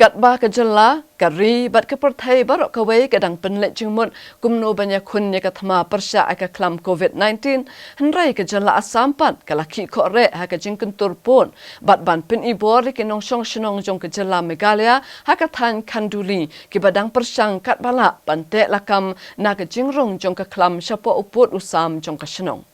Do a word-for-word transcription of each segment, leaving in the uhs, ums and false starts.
Katba ka jylla, ka ri bad ka pyrthei baroh kawei ka dang pynleit jingmut kumno ban ïakhun ïa ka thma pyrshah ïa ka khlam covid nineteen, hynrei ka jylla Assam pat ka la khih khohreh ha ka jingkyntur pud bad ban pynibor ïa ki nongshong shnong jong ka jylla Meghalaya ha ka thaiñ Khanduli kiba dang pyrshang katba lah ban teh lakam na ka jingrung jong ka khlam shapoh u pud u sam jong ka shnong.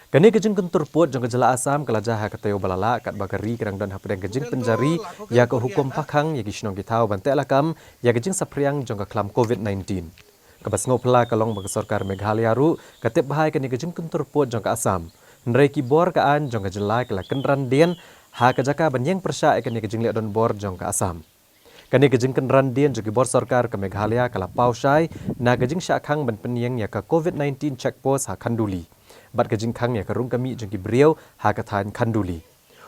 Kane ka jingkyntur pud jong ka jylla Assam ka la jia ha ka taïew ba la lah katba ka ri ka dang don hapdeng ka jingpynjari ïa ka hukum pakhang ïa ki shnong ki thaw ban teh lakam ïa ka jingsaphriang jong ka khlam covid nineteen. Kaba sngewphylla ka long ba ka sorkar Meghalaya ruh ka tip bha ïa kane ka jingkyntur pud jong ka Assam. Hynrei ki bor ka aiñ jong ka jylla ki la kynran dien ha ka jaka ban ïeng pyrshah ïa kane ka jingleh donbor jong ka Assam. Kane ka jingkynran dien jong ki bor sorkar ka Meghalaya ka la paw shai na ka jingshah khang ban pynïeng ïa ka covid nineteen check post ha Khanduli bad ka jingkhang ïa ka rung ka mih jong ki briew ha ka thaiñ Khanduli.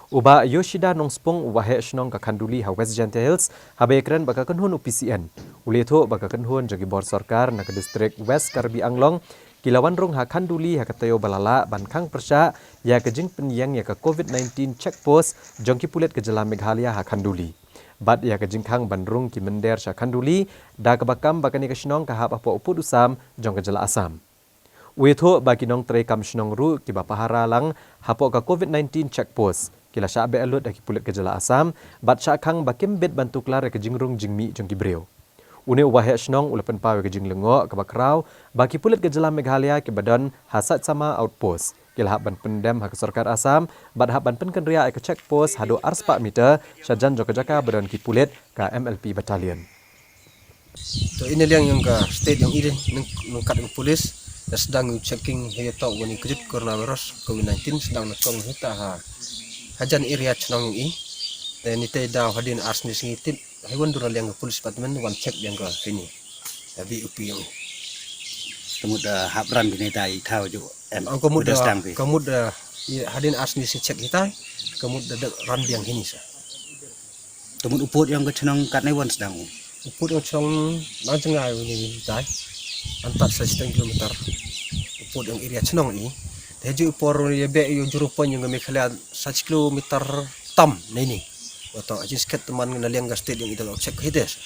U Bah Yoshida Nongspung, u waheh shnong ka Khanduli ha West Jaintia Hills, haba ïakren bad ka kynhun u P C N, u la ïathuh ba ka kynhun jong ki bor sorkar na ka distrik West Karbi Anglong ki la wan rung ha Khanduli ha ka taïew ba la lah ban khang pyrshah ïa ka jingpynïeng ïa ka covid nineteen check post jong ki pulit ka jylla Meghalaya ha Khanduli bad ïa ka jingkhang ban rung ki mynder sha Khanduli, da kaba kam ba kane ka shnong ka hap hapoh u pud u sam jong ka jylla Assam. U ïathuh ba ki nongtrei kam shnong ruh kiba pahara lang hapoh ka covid nineteen check post ki la shah beh lut ha ki pulit ka jylla Assam bad shah khang ba kim bit ban tuklar ïa ka jingrung jingmih jong ki briew. Une u waheh shnong u la pynpaw ïa ka jinglyngngoh kaba khraw ba ki pulit ka jylla Meghalaya kiba don ha Saitsama outpost ki la hap ban pyndem ha ka sorkar Assam bad hap ban pynkynriah ïa ka check post haduh arspah meter sha jan jong ka jaka ba don ki pulit ka M L P battalion. To, ine liang ïong ka state ïong i de nang nang kat ïong police da sdang ïong checking hei to wani kjut coronavirus covid nineteen sdang na kong hita ha hajan area chnong ïong i. Te ni te daw hadin ars ni sngi tip hei wan dura liang ka police department wan check liang ka hini. Abi upi ïong i. Kemut da hap ran bini tai thaw ju em. Ang kemut da sdang bi. Kemut da hadin ars ni sngi check hita kemut da ran biang hini sa. Temut u pud ïong ka chnong katne wan sdang u. U pud ïong chnong nang jngai u ni tai. Antat sa siteng kilometer. U pud ïong area chnong i. Te ju por ïa beh ïong juru pon ïong ka Meghalaya sa kilometer tam nei ni. Wato ajin sket teman na liang ka state ïong i da check hides.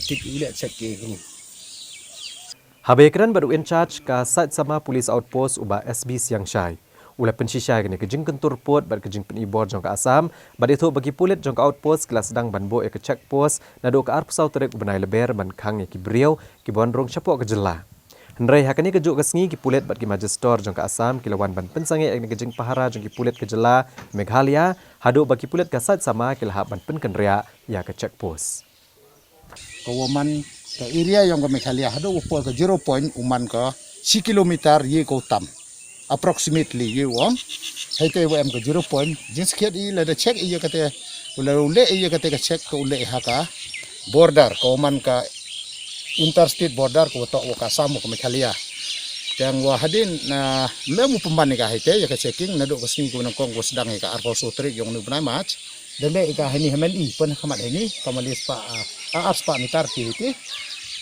Tip u le check ke ni. Haba ïakren bad u in charge ka Saitsama Police Outpost u Bah S B Siangshai, u la pynshisha ïa kane ka jingkyntur pud bad ka jingpynibor jong ka Assam bad ïathuh ba ki pulit jong ka outpost ki la sdang ban buh ïa ka check post naduh ka arphew saw tarik u bnai Lber ban khang ïa ki briew kiba wan rung shapoh ka jylla. Hynrei ha kane kajuh ka sngi ki pulit bad ki majistor jong ka Assam ki la wan ban pynsangeh ïa kane ka jingpahara jong ki pulit ka jylla Meghalaya haduh ba ki pulit ka Saitsama ki la hap ban pynkynriah ïa ka check post. Ka wa man ka area ïong ka Meghalaya haduh wa poi ka zero point u man ka shi kilometer ïa ka u tam. Approximately ïa u ong. Hei te wa em ka zero point. Jingskhet i lada check i ïa kate, u la u leh i ïa kate ka check ka u leh ha ka border, ka wa man ka interstate border ka wa toh wa ka Assam wa ka Meghalaya. Tang wa hadin na mem u pynban ïa ka hei te ïa ka checking naduh ka sngi ka wa nangkong ka wa sdang ïa ka arphew saw tarik ïong u bnai March. Da leh ïa ka hini ha men i pyn ha khmat hini ka mali spah, ah, ah, arspah meter ki hiti.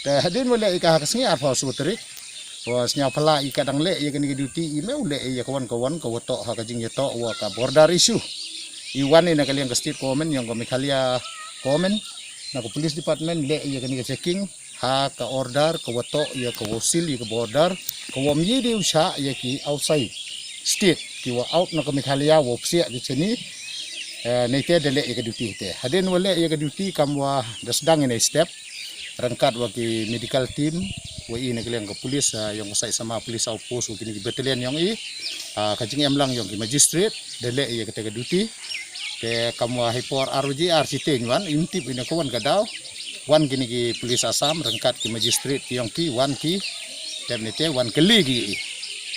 Te hadin wa leh ïa ka ha ka sngi arphew saw tarik. Wa sñiaw phylla i ka dang leh ïa kani ka duty i me u leh ïa ka wan ka wan ka wa toh ha ka jingïatoh wa ka border issue. I wan i na ka liang ka state government ïong ka Meghalaya government na ka police department leh ïa kani ka checking. Ha ka order ka wa toh ïa ka wa seal ïa ka border ka wa ym ïa de u shah ïa ki outside state ki wa out na ka Meghalaya wa psiah ki chani. Eh, neite da leh ïa ka duty te. Hadin wa leh ïa ka duty kam wa da sdang ïa nei step. Rangkat wa ki medical team wa i na ka liang ka police, eh, ïong ka Saitsama police outpost wa kini ki battalion ïong i. Ah, ka jingem lang ïong ki magistrate da leh ïa kata ka duty. Te kam wa hei por ar baje ar siteng wan im tip ina ka wan ka daw. Wan kini ki police Assam rangkat ki magistrate ki ïong ki wan ki. Tep ni te wan kali ki i.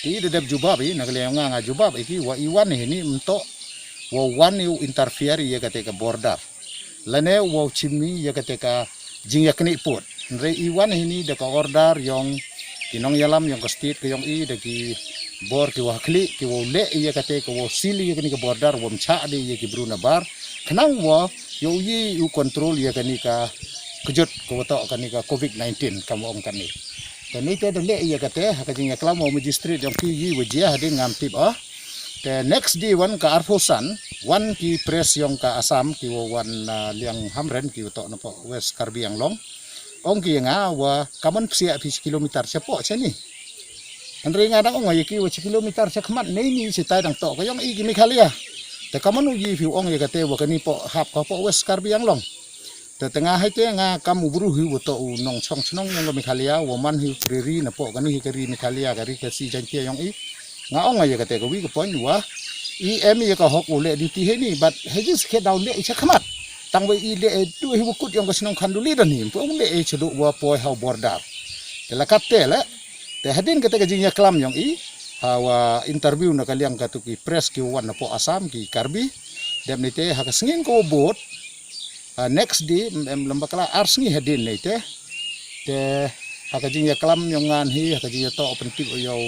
Ki da dep jubab i na kali nga nga jubab i ki wa i wan hini mto. Wa wan i u interfere ïa kata ka border. Lane wa u chimmi ïa kata ka jingïaknieh pud. Hynrei i wan hini da ka order ïong ki nongïalam ïong ka state ka ïong i da ki bor ki wa khlieh ki wa u leh ïa kata ka wa u seal ïa kani ka border wa ym chah de ïa ki bru na bar. Khnang wa ïa u ïa u control ïa kani ka kjut ka wa toh kani ka covid nineteen kam wa ong kani. Kani te da leh ïa kata ha ka jingïaklam wa magistrate ïong ki ïa wa jia hadin ngam tip ah. Te next day wan ka arphew san, wan ki press yong ka Assam ki wa wan, ah, liang Hamren ki wa toh napoh West Karbi Anglong. Ong ki nga wa kaman psiah phi shi kilometer shapoh shani. Hynrei nga dang ong ya ki wa shi kilometer shakhmat nei ni shitai dang toh ka yong i ki Meghalaya. Te kaman u yi phi ong ya kate wa kani poh hap ka poh West Karbi Anglong. Te tynga hai te nga kam u bru hi wa toh u nongchong chnong yong ka Meghalaya wa man hi u ri ri napoh kani hi ka ri Meghalaya ka ri ka si Jaintia yong i. Nga ong ya kate ka wi ka point wa i em ya ka hok u leh duty hi ni, but hi jis khe daw leh i shakhmat. Tang wa i leh i tu hi wa kut yong ka chnong Khanduli dan hi, pu ong leh i chadu wa poi ha u border. Te la kate le, te hadin kate ka jingyaklam yong i ha wa interview na ka liang ka tu ki press ki wan napoh Assam ki Karbi. Dep ni te ha ka sngin ko bot, ah, next day, em, em lamba kala ar sngi hadin nei te. Te ha ka jingyaklam yong ngan hi, ha ka jingyatoh pyntip u yow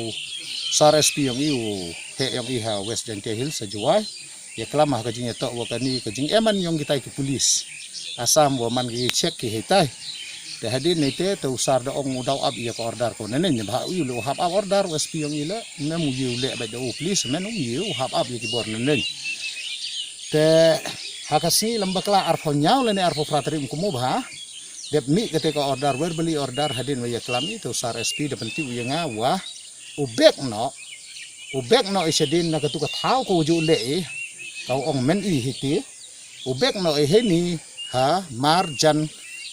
Sar S P yong i u he yong i ha West Jaintia Hills sa Jowai. Yaklam ha ka jingyatoh wa kani ka jingeman yong kitai ki police Assam wa man ki check ki hitai. Te hadin nei te, te u Sar da ong u daw ap ya ka order ko nenen, ba u yu le u hap ap order u S P yong i le, mem u yu le ba da u police, men u yu hap ap ya ki bor nenen. Te ha ka sngi lamba kala arphew nyaw lane arphew phra tarik kum u bha. Dep mih kate ka order, verbally order hadin wa yaklam i, te u Sar S P da pyntip u ya nga wa u bek noh, u bek noh i shadin na ka tu ka thaw ka u ju leh i, ka u ong men i hiti. U bek noh i heni ha marjan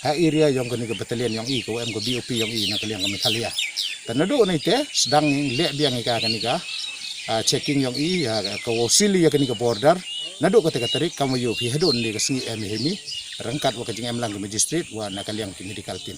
ha area yong kani ka battalion yong i, ka wa em ka B O P yong i na ka liang ka Meghalaya. Te nadu ni te sdang leh biang i ka kani ka, ah, checking yong i, ah, ka wa sili ya kani ka border. Nadu kate ka tarik kam wa yu phi hadu ni ka sngi em i heni. Rangkat wa ka jingem lang ka magistrate wa na ka liang ki medical team.